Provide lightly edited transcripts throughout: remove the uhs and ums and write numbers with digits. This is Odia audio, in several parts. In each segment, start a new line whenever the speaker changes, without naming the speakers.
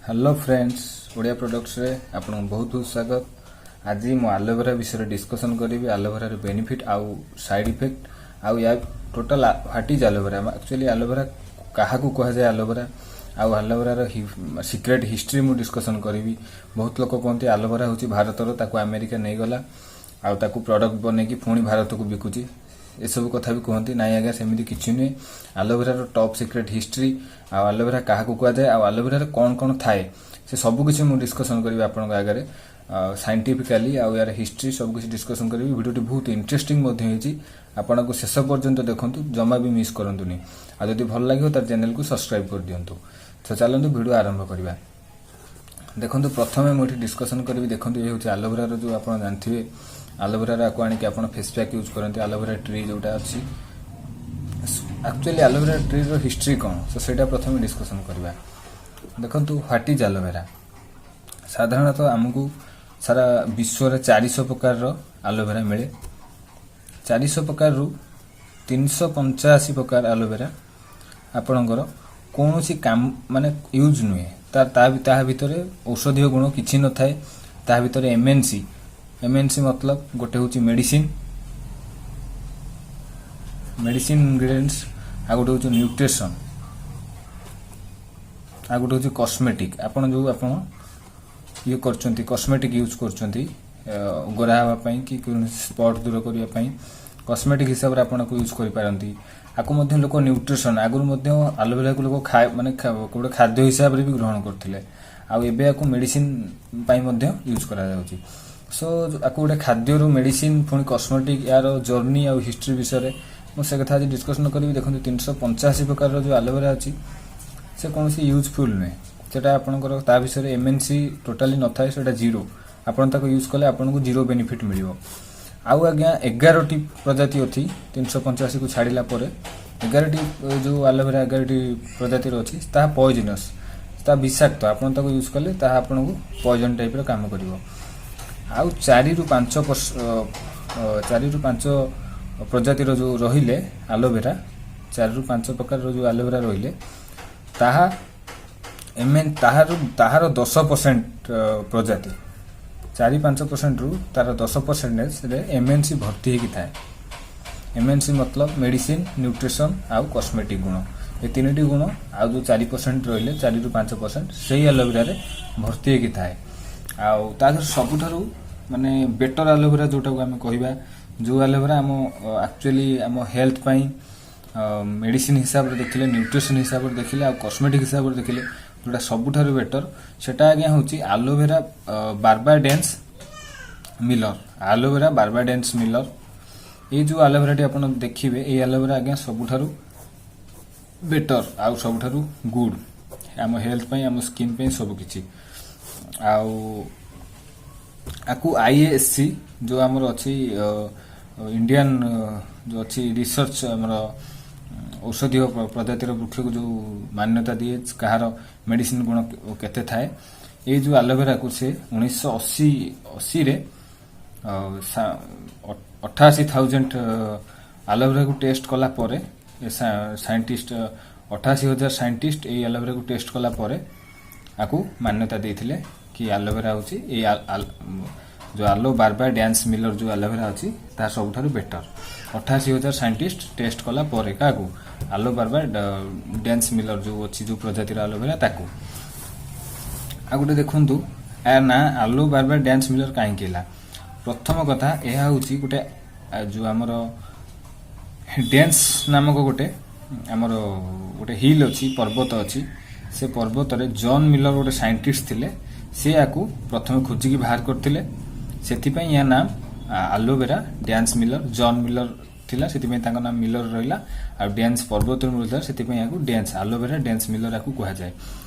ହ୍ୟାଲୋ ଫ୍ରେଣ୍ଡସ୍, ଓଡ଼ିଆ ପ୍ରଡକ୍ଟସରେ ଆପଣଙ୍କୁ ବହୁତ ବହୁତ ସ୍ୱାଗତ। ଆଜି ମୁଁ ଆଲୋଭେରା ବିଷୟରେ ଡିସ୍କସନ୍ କରିବି, ଆଲୋଭେରାର ବେନିଫିଟ୍ ଆଉ ସାଇଡ୍ ଇଫେକ୍ଟ ଆଉ ୟା total what is aloe vera, actually aloe vera କାହାକୁ କୁହାଯାଏ ଆଲୋଭେରା ଆଉ ଆଲୋଭେରାର ସିକ୍ରେଟ୍ ହିଷ୍ଟ୍ରି ମୁଁ ଡିସ୍କସନ୍ କରିବି। ବହୁତ ଲୋକ କୁହନ୍ତି ଆଲୋଭେରା ହେଉଛି ଭାରତର, ତାକୁ ଆମେରିକା ନେଇଗଲା ଆଉ ତାକୁ ପ୍ରଡକ୍ଟ ବନେଇକି ପୁଣି ଭାରତକୁ ବିକୁଛି, ଏସବୁ କଥା ବି କୁହନ୍ତି। ନାଇଁ ଆଜ୍ଞା, ସେମିତି କିଛି ନୁହେଁ। ଆଲୋଭେରାର ଟପ୍ ସିକ୍ରେଟ୍ ହିଷ୍ଟ୍ରି ଆଉ ଆଲୋଭେରା କାହାକୁ କୁହାଯାଏ ଆଉ ଆଲୋଭେରାରେ କ'ଣ କ'ଣ ଥାଏ, ସେ ସବୁ କିଛି ମୁଁ ଡିସ୍କସନ୍ କରିବି ଆପଣଙ୍କ ଆଗରେ ସାଇଣ୍ଟିଫିକାଲି ଆଉ ୟାର ହିଷ୍ଟ୍ରି ସବୁ କିଛି ଡିସ୍କସନ୍ କରିବି। ଭିଡ଼ିଓଟି ବହୁତ ଇଣ୍ଟରେଷ୍ଟିଂ ମଧ୍ୟ ହେଇଛି। ଆପଣଙ୍କୁ ଶେଷ ପର୍ଯ୍ୟନ୍ତ ଦେଖନ୍ତୁ, ଜମା ବି ମିସ୍ କରନ୍ତୁନି। ଆଉ ଯଦି ଭଲ ଲାଗିବ, ତାର ଚ୍ୟାନେଲକୁ ସବସ୍କ୍ରାଇବ୍ କରିଦିଅନ୍ତୁ। ତ ଚାଲନ୍ତୁ, ଭିଡ଼ିଓ ଆରମ୍ଭ କରିବା। ଦେଖନ୍ତୁ, ପ୍ରଥମେ ମୁଁ ଏଠି ଡିସ୍କସନ୍ କରିବି। ଦେଖନ୍ତୁ, ଇଏ ହେଉଛି ଆଲୋଭେରାର ଯେଉଁ ଆପଣ ଜାଣିଥିବେ, ଆଲୋଭେରାର ଆକୁ ଆଣିକି ଆପଣ ଫେସ୍ ପ୍ୟାକ୍ ୟୁଜ୍ କରନ୍ତି। ଆଲୋଭେରା ଟ୍ରି ଯେଉଁଟା ଅଛି, ଆକ୍ଚୁଆଲି ଆଲୋଭେରା ଟ୍ରିର ହିଷ୍ଟ୍ରି କ'ଣ, ତ ସେଇଟା ପ୍ରଥମେ ଡିସ୍କସନ୍ କରିବା। ଦେଖନ୍ତୁ, what is aloe vera? ସାଧାରଣତଃ ଆମକୁ ସାରା ବିଶ୍ୱରେ 400 ପ୍ରକାରର ଆଲୋଭେରା ମିଳେ। 400 ପ୍ରକାରରୁ 385 ପ୍ରକାର ଆଲୋଭେରା ଆପଣଙ୍କର କୌଣସି କାମ ମାନେ ୟୁଜ୍ ନୁହେଁ। ତା ତାହା ଭିତରେ ଔଷଧୀୟ ଗୁଣ କିଛି ନଥାଏ। ତାହା ଭିତରେ ଏମ୍ଏନ୍ସି, ଏମ୍ଏନ୍ସି ମତଲବ ଗୋଟେ ହେଉଛି ମେଡିସିନ, ମେଡିସିନ ଇନଗ୍ରିଡିଏଣ୍ଟସ୍, ଆଉ ଗୋଟେ ହେଉଛି ନ୍ୟୁଟ୍ରିସନ୍, ଆଉ ଗୋଟେ ହେଉଛି କସ୍ମେଟିକ୍। ଆପଣ ଯେଉଁ ଆପଣ ଇଏ କରୁଛନ୍ତି, କସ୍ମେଟିକ୍ ୟୁଜ୍ କରୁଛନ୍ତି ଗୋରା ହେବା ପାଇଁ କି କୌଣସି ସ୍ପଟ୍ ଦୂର କରିବା ପାଇଁ, କସ୍ମେଟିକ୍ ହିସାବରେ ଆପଣ ୟୁଜ୍ କରିପାରନ୍ତି। ଆକୁ ମଧ୍ୟ ଲୋକ ନ୍ୟୁଟ୍ରିସନ୍, ଆଗରୁ ମଧ୍ୟ ଆଲୋଭେରାକୁ ଲୋକ ଖାଏ, ମାନେ ଗୋଟେ ଖାଦ୍ୟ ହିସାବରେ ବି ଗ୍ରହଣ କରୁଥିଲେ। ଆଉ ଏବେ ଆକୁ ମେଡିସିନ ପାଇଁ ମଧ୍ୟ ୟୁଜ୍ କରାଯାଉଛି। ସୋ ଆକୁ ଗୋଟେ ଖାଦ୍ୟରୁ ମେଡିସିନ, ପୁଣି କସ୍ମେଟିକ୍, ୟାର ଜର୍ଣ୍ଣି ଆଉ ହିଷ୍ଟ୍ରି ବିଷୟରେ ମୁଁ ସେ କଥା ଆଜି ଡିସ୍କସନ୍ କରିବି। ଦେଖନ୍ତୁ, 385 ପ୍ରକାରର ଯେଉଁ ଆଲୋଭେରା ଅଛି, ସେ କୌଣସି ୟୁଜଫୁଲ୍ ନୁହେଁ। ସେଟା ଆପଣଙ୍କର ତା ବିଷୟରେ ଏମ୍ଏନ୍ସି ଟୋଟାଲି ନଥାଏ, ସେଟା ଜିରୋ। ଆପଣ ତାକୁ ୟୁଜ୍ କଲେ ଆପଣଙ୍କୁ ଜିରୋ ବେନିଫିଟ୍ ମିଳିବ। ଆଉ ଆଜ୍ଞା 11ଟି ପ୍ରଜାତି ଅଛି। 385କୁ ଛାଡ଼ିଲା ପରେ 11ଟି ଯେଉଁ ଆଲୋଭେରା 11ଟି ପ୍ରଜାତିର ଅଛି, ତାହା ପଏଜନସ୍, ତାହା ବିଷାକ୍ତ। ଆପଣ ତାକୁ ୟୁଜ୍ କଲେ ତାହା ଆପଣଙ୍କୁ ପଏଜନ୍ ଟାଇପ୍ର କାମ କରିବ। ଆଉ 4ରୁ 5 ପ୍ରଜାତିର ଯେଉଁ ରହିଲେ ଆଲୋଭେରା, 4ରୁ 5 ପ୍ରକାରର ଯେଉଁ ଆଲୋଭେରା ରହିଲେ, ତାହା ଏମଏନ୍ ତାହାର 10% ପ୍ରଜାତି, 4-5 ପରସେଣ୍ଟରୁ ତାର 10 ପରସେଣ୍ଟେଜରେ ଏମ୍ଏନ୍ସି ଭର୍ତ୍ତି ହେଇକି ଥାଏ। ଏମ୍ଏନ୍ସି ମତଲବ ମେଡିସିନ, ନ୍ୟୁଟ୍ରିସନ୍ ଆଉ କସ୍ମେଟିକ୍ ଗୁଣ। ଏ ତିନିଟି ଗୁଣ ଆଉ ଯେଉଁ 4% ରହିଲେ, 4ରୁ 5%, ସେଇ ଆଲୋଭେରାରେ ଭର୍ତ୍ତି ହେଇକି ଥାଏ। ଆଉ ତା ଦେହରେ ସବୁଠାରୁ ମାନେ ବେଟର ଆଲୋଭେରା ଯେଉଁଟାକୁ ଆମେ କହିବା, ଯେଉଁ ଆଲୋଭେରା ଆମ ଆକ୍ଚୁଆଲି ଆମ ହେଲ୍ଥ ପାଇଁ ମେଡିସିନ ହିସାବରେ ଦେଖିଲେ, ନ୍ୟୁଟ୍ରିସନ୍ ହିସାବରେ ଦେଖିଲେ ଆଉ କସ୍ମେଟିକ୍ ହିସାବରେ ଦେଖିଲେ ଯେଉଁଟା ସବୁଠାରୁ ବେଟର, ସେଟା ଆଜ୍ଞା ହେଉଛି ଆଲୋଭେରା ବାର୍ବାଡେନ୍ସ ମିଲର। ଆଲୋଭେରା ବାର୍ବାଡେନ୍ସ ମିଲର, ଏଇ ଯେଉଁ ଆଲୋଭେରାଟି ଆପଣ ଦେଖିବେ, ଏଇ ଆଲୋଭେରା ଆଜ୍ଞା ସବୁଠାରୁ ବେଟର ଆଉ ସବୁଠାରୁ ଗୁଡ୍ ଆମ ହେଲ୍ଥ ପାଇଁ, ଆମ ସ୍କିନ୍ ପାଇଁ, ସବୁ କିଛି। ଆଉ ଆକୁ ଆଇଏଏସସି ଯେଉଁ ଆମର ଅଛି, ଇଣ୍ଡିଆନ ଯେଉଁ ଅଛି ରିସର୍ଚ୍ଚ, ଆମର ଔଷଧୀୟ ପ୍ରଜାତିର ବୃକ୍ଷକୁ ଯେଉଁ ମାନ୍ୟତା ଦିଏ, କାହାର ମେଡିସିନ ଗୁଣ କେତେ ଥାଏ, ଏଇ ଯେଉଁ ଆଲୋଭେରାକୁ ସେ 1980 80ରେ 88,000 ଆଲୋଭେରାକୁ ଟେଷ୍ଟ କଲା ପରେ, ସାଇଣ୍ଟିଷ୍ଟ, 88,000 ସାଇଣ୍ଟିଷ୍ଟ ଏଇ ଆଲୋଭେରାକୁ ଟେଷ୍ଟ କଲା ପରେ ଆକୁ ମାନ୍ୟତା ଦେଇଥିଲେ କି ଆଲୋଭେରା ହେଉଛି ଏଇ ଯେଉଁ ଆଲୋ ବାର୍ବାଡେନ୍ସ ମିଲର ଯେଉଁ ଆଲୋଭେରା ଅଛି, ତାହା ସବୁଠାରୁ ବେଟର। 88,000 ସାଇଣ୍ଟିଷ୍ଟ ଟେଷ୍ଟ କଲା ପରେ କାହାକୁ? ଆଲୋ ବାର୍ବାଡେନ୍ସ ମିଲର ଯେଉଁ ଅଛି, ଯେଉଁ ପ୍ରଜାତିର ଆଲୋଭେରା, ତାକୁ। ଆଉ ଗୋଟେ ଦେଖନ୍ତୁ, ୟା ନାଁ ଆଲୋ ବାର୍ବାଡେନ୍ସ ମିଲର କାହିଁକି ହେଲା? ପ୍ରଥମ କଥା, ଏହା ହେଉଛି ଗୋଟେ ଯେଉଁ ଆମର ଡ୍ୟାନ୍ସ ନାମକ ଗୋଟେ ଆମର ଗୋଟେ ହିଲ୍ ଅଛି, ପର୍ବତ ଅଛି। ସେ ପର୍ବତରେ ଜନ୍ ମିଲର ଗୋଟେ ସାଇଣ୍ଟିଷ୍ଟ ଥିଲେ, ସେ ୟାକୁ ପ୍ରଥମେ ଖୋଜିକି ବାହାର କରିଥିଲେ। ସେଥିପାଇଁ ୟା ନାମ ଆଲୋଭେରା ଡ୍ୟାନ୍ସ ମିଲର। ଜନ୍ ମିଲର ଥିଲା, ସେଥିପାଇଁ ତାଙ୍କ ନାମ ମିଲର ରହିଲା। ଆଉ ଡ୍ୟାନ୍ସ ପର୍ବତରୁ ମିଳୁଥିଲା, ସେଥିପାଇଁ ୟାକୁ ଡ୍ୟାନ୍ସ, ଆଲୋଭେରା ଡ୍ୟାନ୍ସ ମିଲର ୟାକୁ କୁହାଯାଏ।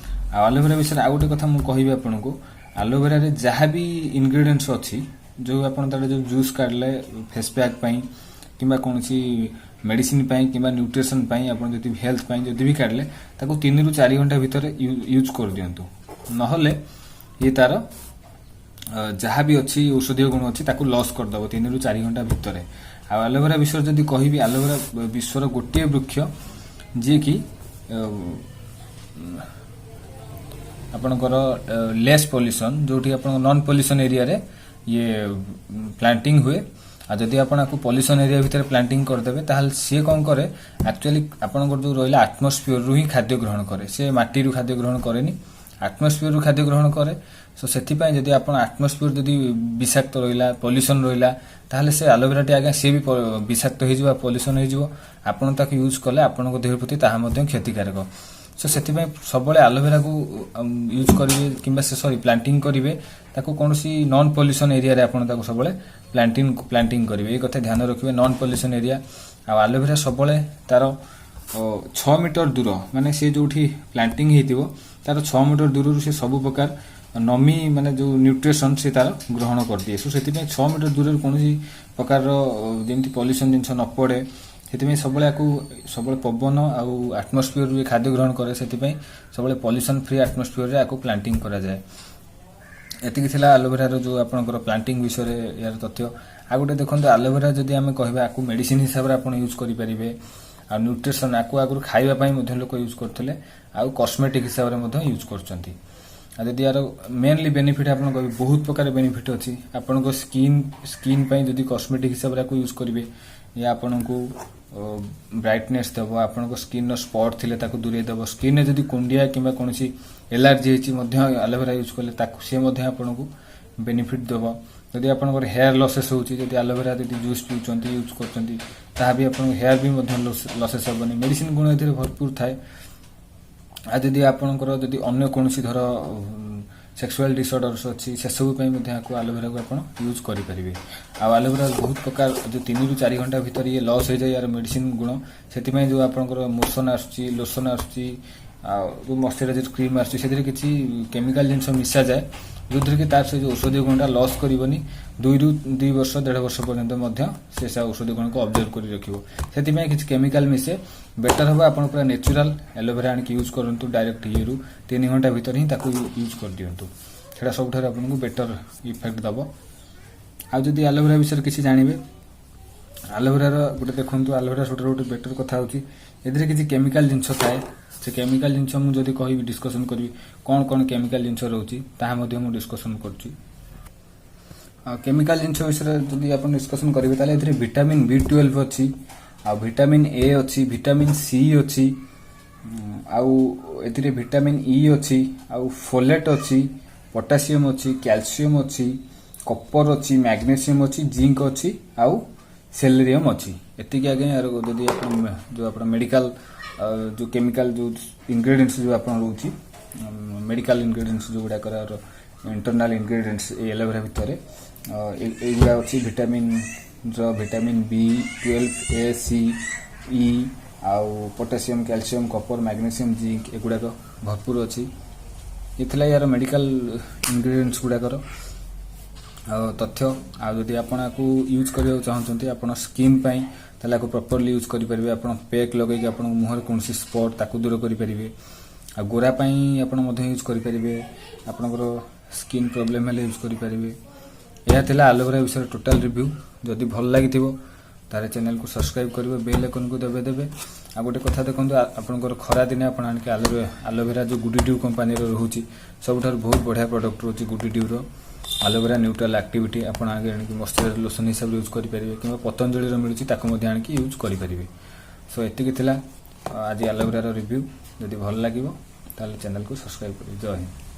ଆଉ ଆଲୋଭେରା ବିଷୟରେ ଆଉ ଗୋଟେ କଥା ମୁଁ କହିବି ଆପଣଙ୍କୁ। ଆଲୋଭେରାରେ ଯାହା ବି ଇନଗ୍ରିଡିଏଣ୍ଟସ୍ ଅଛି, ଯେଉଁ ଆପଣ ତାର ଯେଉଁ ଜୁସ୍ କାଢ଼ିଲେ ଫେସ୍ ପ୍ୟାକ୍ ପାଇଁ କିମ୍ବା କୌଣସି ମେଡିସିନ ପାଇଁ କିମ୍ବା ନ୍ୟୁଟ୍ରିସନ୍ ପାଇଁ, ଆପଣ ଯଦି ହେଲ୍ଥ ପାଇଁ ଯଦି ବି କାଢ଼ିଲେ, ତାକୁ 3ରୁ 4 ଘଣ୍ଟା ଭିତରେ ୟୁଜ୍ କରିଦିଅନ୍ତୁ। ନହେଲେ ଇଏ ତାର ଯାହା ବି ଅଛି ଔଷଧୀୟ ଗୁଣ ଅଛି, ତାକୁ ଲସ୍ କରିଦେବ 3ରୁ 4 ଘଣ୍ଟା ଭିତରେ। ଆଉ ଆଲୋଭେରା ବିଷୟରେ ଯଦି କହିବି, ଆଲୋଭେରା ବିଶ୍ୱର ଗୋଟିଏ ବୃକ୍ଷ ଯିଏକି ଆପଣଙ୍କର ଲେସ୍ ପଲ୍ୟୁସନ୍, ଯୋଉଠି ଆପଣଙ୍କ ନନ୍ ପଲ୍ୟୁସନ୍ ଏରିଆରେ ଇଏ ପ୍ଲାଣ୍ଟିଂ ହୁଏ। ଆଉ ଯଦି ଆପଣ ଆକୁ ପଲ୍ୟୁସନ୍ ଏରିଆ ଭିତରେ ପ୍ଲାଣ୍ଟିଂ କରିଦେବେ, ତାହେଲେ ସିଏ କ'ଣ କରେ? ଆକ୍ଚୁଆଲି ଆପଣଙ୍କର ଯୋଉ ରହିଲା, ଆଟମୋସ୍ଫିୟରରୁ ହିଁ ଖାଦ୍ୟ ଗ୍ରହଣ କରେ। ସେ ମାଟିରୁ ଖାଦ୍ୟ ଗ୍ରହଣ କରେନି, ଆଟମୋସ୍ଫିୟରରୁ ଖାଦ୍ୟ ଗ୍ରହଣ କରେ। ସୋ ସେଥିପାଇଁ ଯଦି ଆପଣ ଆଟମୋସ୍ଫିୟର ଯଦି ବିଷାକ୍ତ ରହିଲା, ପଲ୍ୟୁସନ୍ ରହିଲା, ତାହେଲେ ସେ ଆଲୋଭେରାଟି ଆଜ୍ଞା ସିଏ ବି ବିଷାକ୍ତ ହେଇଯିବ, ପଲ୍ୟୁସନ୍ ହେଇଯିବ। ଆପଣ ତାକୁ ୟୁଜ୍ କଲେ ଆପଣଙ୍କ ଦେହ ପ୍ରତି ତାହା ମଧ୍ୟ କ୍ଷତିକାରକ। ସୋ ସେଥିପାଇଁ ସବୁବେଳେ ଆଲୋଭେରାକୁ ୟୁଜ୍ କରିବେ କିମ୍ବା ସେ ସରି ପ୍ଲାଣ୍ଟିଂ କରିବେ, ତାକୁ କୌଣସି ନନ୍ ପଲ୍ୟୁସନ୍ ଏରିଆରେ ଆପଣ ତାକୁ ସବୁବେଳେ ପ୍ଲାଣ୍ଟିଂ କରିବେ। ଏଇ କଥା ଧ୍ୟାନ ରଖିବେ, ନନ୍ ପଲ୍ୟୁସନ୍ ଏରିଆ। ଆଉ ଆଲୋଭେରା ସବୁବେଳେ ତାର 6 ମିଟର ଦୂର, ମାନେ ସେ ଯୋଉଠି ପ୍ଲାଣ୍ଟିଂ ହେଇଥିବ ତାର 6 ମିଟର ଦୂରରୁ ସେ ସବୁ ପ୍ରକାର ନମି, ମାନେ ଯୋଉ ନ୍ୟୁଟ୍ରିସନ୍, ସେ ତାର ଗ୍ରହଣ କରିଦିଏ। ସୋ ସେଥିପାଇଁ 6 ମିଟର ଦୂରରେ କୌଣସି ପ୍ରକାରର ଯେମିତି ପଲ୍ୟୁସନ୍ ଜିନିଷ ନ ପଡ଼େ, ସେଥିପାଇଁ ସବୁବେଳେ ଆକୁ ସବୁବେଳେ ପବନ ଆଉ ଆଟମୋସ୍ଫିୟରରୁ ବି ଖାଦ୍ୟ ଗ୍ରହଣ କରେ। ସେଥିପାଇଁ ସବୁବେଳେ ପଲ୍ୟୁସନ୍ ଫ୍ରି ଆଟମୋସ୍ଫିୟରରେ ଆକୁ ପ୍ଲାଣ୍ଟିଂ କରାଯାଏ। ଏତିକି ଥିଲା ଆଲୋଭେରାର ଯୋଉ ଆପଣଙ୍କର ପ୍ଲାଣ୍ଟିଂ ବିଷୟରେ ଏହାର ତଥ୍ୟ। ଆଉ ଗୋଟେ ଦେଖନ୍ତୁ, ଆଲୋଭେରା ଯଦି ଆମେ କହିବା, ଆକୁ ମେଡିସିନ ହିସାବରେ ଆପଣ ୟୁଜ୍ କରିପାରିବେ। ଆଉ ନ୍ୟୁଟ୍ରିସନ୍, ଆକୁ ଆଗରୁ ଖାଇବା ପାଇଁ ମଧ୍ୟ ଲୋକ ୟୁଜ୍ କରୁଥିଲେ ଆଉ କସ୍ମେଟିକ୍ ହିସାବରେ ମଧ୍ୟ ୟୁଜ୍ କରୁଛନ୍ତି। ଆଉ ଯଦି ୟାର ମେନଲି ବେନିଫିଟ୍ ଆପଣ କହିବେ, ବହୁତ ପ୍ରକାର ବେନିଫିଟ୍ ଅଛି। ଆପଣଙ୍କ ସ୍କିନ୍ ସ୍କିନ୍ ପାଇଁ ଯଦି କସ୍ମେଟିକ୍ ହିସାବରେ ଆକୁ ୟୁଜ୍ କରିବେ, ଇଏ ଆପଣଙ୍କୁ ବ୍ରାଇଟନେସ୍ ଦେବ। ଆପଣଙ୍କ ସ୍କିନ୍ର ସ୍ପଟ୍ ଥିଲେ ତାକୁ ଦୂରେଇ ଦେବ। ସ୍କିନ୍ରେ ଯଦି କୁଣ୍ଡିଆ କିମ୍ବା କୌଣସି ଏଲାର୍ଜି ହେଇଛି ମଧ୍ୟ, ଆଲୋଭେରା ୟୁଜ୍ କଲେ ତାକୁ ସିଏ ମଧ୍ୟ ଆପଣଙ୍କୁ ବେନିଫିଟ୍ ଦେବ। ଯଦି ଆପଣଙ୍କର ହେୟାର ଲସେସ୍ ହେଉଛି, ଯଦି ଆଲୋଭେରା ଯଦି ଜୁସ୍ ପିଉଛନ୍ତି, ୟୁଜ୍ କରୁଛନ୍ତି, ତାହା ବି ଆପଣଙ୍କ ହେୟାର ବି ମଧ୍ୟ ଲସେସ୍ ହେବନି। ମେଡିସିନ ଗୁଣ ଏଥିରେ ଭରପୁର ଥାଏ। ଆଉ ଯଦି ଆପଣଙ୍କର ଯଦି ଅନ୍ୟ କୌଣସି ଧର ସେକ୍ସୁଆଲ ଡିସଅର୍ଡର୍ସ ଅଛି, ସେସବୁ ପାଇଁ ମଧ୍ୟ ଆକୁ ଆଲୋଭେରାକୁ ଆପଣ ୟୁଜ୍ କରିପାରିବେ। ଆଉ ଆଲୋଭେରା ବହୁତ ପ୍ରକାର ଯେଉଁ 3ରୁ 4 ଘଣ୍ଟା ଭିତରେ ଇଏ ଲସ୍ ହେଇଯାଏ ୟାର ମେଡିସିନ ଗୁଣ, ସେଥିପାଇଁ ଯେଉଁ ଆପଣଙ୍କର ମୋସନ ଆସୁଛି, ଲୋସନ ଆସୁଛି ଆଉ ଯେଉଁ ମଶ୍ଚରାଇଜର କ୍ରିମ୍ ଆସୁଛି, ସେଥିରେ କିଛି କେମିକାଲ ଜିନିଷ ମିଶାଯାଏ, ଯେଉଁଥିରେ କି ତାର ସେ ଯେଉଁ ଔଷଧୀୟ ଗୁଣଟା ଲସ୍ କରିବନି। 2ରୁ 2 ବର୍ଷ, 1.5 ବର୍ଷ ପର୍ଯ୍ୟନ୍ତ ମଧ୍ୟ ସେ ସେ ଔଷଧୀୟ ଗୁଣକୁ ଅବଜର୍ଭ କରି ରଖିବ। ସେଥିପାଇଁ କିଛି କେମିକାଲ ମିଶେ। ବେଟର ହେବ ଆପଣ ପୁରା ନ୍ୟାଚୁରାଲ ଆଲୋଭେରା ଆଣିକି ୟୁଜ୍ କରନ୍ତୁ। ଡାଇରେକ୍ଟ ଇଏରୁ 3 ଘଣ୍ଟା ଭିତରେ ହିଁ ତାକୁ ୟୁଜ୍ କରିଦିଅନ୍ତୁ। ସେଇଟା ସବୁଠାରୁ ଆପଣଙ୍କୁ ବେଟର ଇଫେକ୍ଟ ଦେବ। ଆଉ ଯଦି ଆଲୋଭେରା ବିଷୟରେ କିଛି ଜାଣିବେ, ଆଲୋଭେରାର ଗୋଟେ ଦେଖନ୍ତୁ, ଆଲୋଭେରା ସବୁଠାରୁ ଗୋଟେ ବେଟର କଥା ହେଉଛି ଏଥିରେ କିଛି କେମିକାଲ ଜିନିଷ ଥାଏ। ସେ କେମିକାଲ ଜିନିଷ ମୁଁ ଯଦି କହିବି, ଡିସ୍କସନ୍ କରିବି, କ'ଣ କ'ଣ କେମିକାଲ ଜିନିଷ ରହୁଛି, ତାହା ମଧ୍ୟ ମୁଁ ଡିସ୍କସନ୍ କରୁଛି। ଆଉ କେମିକାଲ ଜିନିଷ ବିଷୟରେ ଯଦି ଆପଣ ଡିସ୍କସନ୍ କରିବେ, ତାହେଲେ ଏଥିରେ ଭିଟାମିନ୍ ବି 12 ଅଛି, ଆଉ ଭିଟାମିନ୍ ଏ ଅଛି, ଭିଟାମିନ୍ ସି ଅଛି, ଆଉ ଏଥିରେ ଭିଟାମିନ୍ ଇ ଅଛି, ଆଉ ଫୋଲେଟ୍ ଅଛି, ପଟାସିୟମ୍ ଅଛି, କ୍ୟାଲସିୟମ୍ ଅଛି, କପର ଅଛି, ମ୍ୟାଗ୍ନେସିୟମ୍ ଅଛି, ଜିଙ୍କ ଅଛି ଆଉ ସେଲେରିୟମ୍ ଅଛି। ଏତିକି ଆଜ୍ଞା ଏହାର ଯଦି ଆପଣ ଯୋଉ ଆପଣ ମେଡିକାଲ ଯୋଉ କେମିକାଲ ଯୋଉ ଇନଗ୍ରେଡିଏଣ୍ଟସ୍ ଯୋଉ ଆପଣ ରହୁଛି, ମେଡିକାଲ ଇନଗ୍ରେଡିଏଣ୍ଟସ୍ ଯୋଉଗୁଡ଼ାକର ଇଣ୍ଟରନାଲ ଇନଗ୍ରେଡିଏଣ୍ଟସ୍ ଏଇ ଆଲୋଭେରା ଭିତରେ ଏଇଗୁଡ଼ା ଅଛି। ଭିଟାମିନ୍ର vitamin B 12, A, C, E ଆଉ ପଟାସିୟମ୍, କ୍ୟାଲସିୟମ୍, କପର, ମ୍ୟାଗ୍ନେସିୟମ୍, ଜିଙ୍କ, ଏଗୁଡ଼ାକ ଭରପୁର ଅଛି। ଏ ଥିଲା ୟାର ମେଡିକାଲ ଇନଗ୍ରେଡିଏଣ୍ଟସ୍ ଗୁଡ଼ାକର ଆଉ ତଥ୍ୟ। ଆଉ ଯଦି ଆପଣ ଆକୁ ୟୁଜ୍ କରିବାକୁ ଚାହୁଁଛନ୍ତି ଆପଣ ସ୍କିନ୍ ପାଇଁ, ତାହେଲେ ଆକୁ ପ୍ରପରଲି ୟୁଜ୍ କରିପାରିବେ। ଆପଣ ପେକ୍ ଲଗେଇକି ଆପଣଙ୍କ ମୁହଁରେ କୌଣସି ସ୍ପଟ୍ ତାକୁ ଦୂର କରିପାରିବେ। ଆଉ ଗୋରା ପାଇଁ ଆପଣ ମଧ୍ୟ ୟୁଜ୍ କରିପାରିବେ। ଆପଣଙ୍କର ସ୍କିନ୍ ପ୍ରୋବ୍ଲେମ୍ ହେଲେ ୟୁଜ୍ କରିପାରିବେ। ଏହା ଥିଲା ଆଲୋଭେରା ବିଷୟରେ ଟୋଟାଲ ରିଭ୍ୟୁ। ଯଦି ଭଲ ଲାଗିଥିବ, ତାହେଲେ ଚ୍ୟାନେଲକୁ ସବସ୍କ୍ରାଇବ୍ କରିବେ, ବେଲ୍ ଆଇକନ୍କୁ ଦେବେ ଦେବେ। ଆଉ ଗୋଟେ କଥା ଦେଖନ୍ତୁ, ଆପଣଙ୍କର ଖରା ଦିନେ ଆପଣ ଆଣିକି ଆଲୋଭେରା ଯେଉଁ ଗୁଡି ଡ୍ୟୁ କମ୍ପାନୀର ରହୁଛି, ସବୁଠାରୁ ବହୁତ ବଢ଼ିଆ ପ୍ରଡକ୍ଟ ରହୁଛି ଗୁଡି ଡ୍ୟୁର ଆଲୋଭେରା ନ୍ୟୁଟ୍ରାଲ ଆକ୍ଟିଭିଟି। ଆପଣ ଆଣିକି ମଶ୍ଚରାଇଜର ଲୋସନ ହିସାବରେ ୟୁଜ୍ କରିପାରିବେ କିମ୍ବା ପତଞ୍ଜଳିର ମିଳୁଛି, ତାକୁ ମଧ୍ୟ ଆଣିକି ୟୁଜ୍ କରିପାରିବେ। ସୋ ଏତିକି ଥିଲା ଆଜି ଆଲୋଭେରାର ରିଭ୍ୟୁ। ଯଦି ଭଲ ଲାଗିବ, ତାହେଲେ ଚ୍ୟାନେଲକୁ ସବସ୍କ୍ରାଇବ୍ କରିବେ। ଜୟ ହିନ୍ଦ।